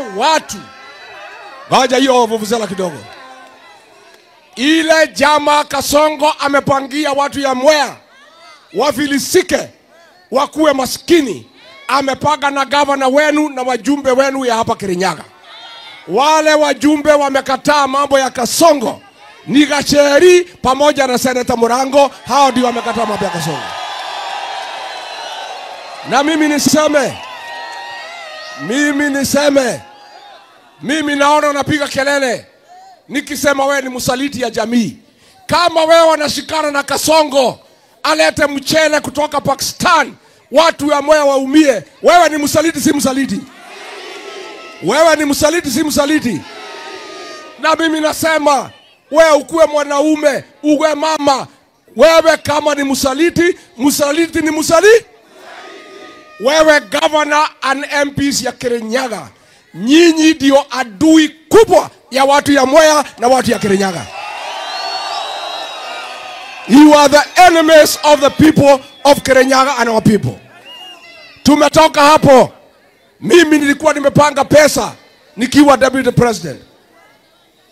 Watu ngoja hiyo vuvuzela kidogo. Ile jama Kasongo amepangia watu ya Mwea wafilisike, wakuwe maskini, amepanga na gavana wenu na wajumbe wenu ya hapa Kirinyaga. Wale wajumbe wamekataa mambo ya Kasongo ni Gacheri pamoja na Seneta Murango, hao ndio wamekataa mambo ya Kasongo. Na mimi niseme, mimi naona napiga kelele nikisema wewe ni msaliti ya jamii. Kama wewe wanashikana na Kasongo alete mchele kutoka Pakistan, watu ya Mwea waumie, wewe ni msaliti, si msaliti? Wewe ni msaliti, si msaliti? Na mimi nasema wewe ukuwe mwanaume, uwe mama, wewe kama ni msaliti, msaliti ni msaliti. Wewe governor and MPs ya Kirinyaga, nyinyi ndio adui kubwa ya watu ya Mwea na watu ya Kirinyaga. You are the enemies of the people of Kirinyaga and our people. Tumetoka hapo. Mimi nilikuwa nimepanga pesa nikiwa deputy president,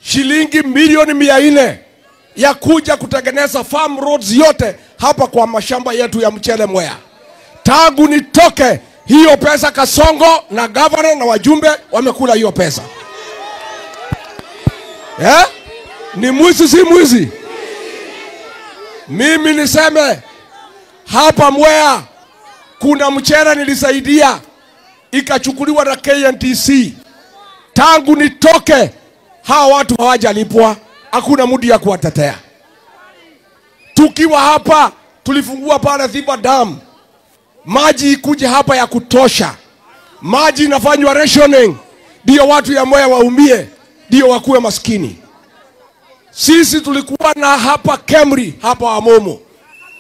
shilingi milioni 400 ya kuja kutengeneza farm roads yote hapa kwa mashamba yetu ya mchele Mwea. Tangu nitoke hiyo pesa, Kasongo na governor na wajumbe wamekula hiyo pesa. Eh? Ni mwizi si mwizi? Mimi niseme hapa Mwea kuna mchele nilisaidia ikachukuliwa na KNTC. Tangu nitoke hawa watu hawajalipwa, hakuna mudi ya kuwatetea. Tukiwa hapa tulifungua pale Thiba Dam, maji ikuje hapa ya kutosha. Maji inafanywa rationing ndio watu ya Mwea waumie, ndio wakuwe maskini. Sisi tulikuwa na hapa Kemri, hapa Amomo,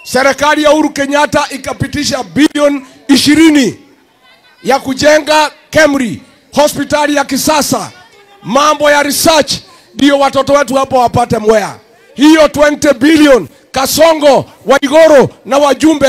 serikali ya Uhuru Kenyatta ikapitisha bilioni 20 ya kujenga Kemri, hospitali ya kisasa, mambo ya research, ndio watoto wetu hapo wapate Mwea. Hiyo 20 billion Kasongo, Waigoro na wajumbe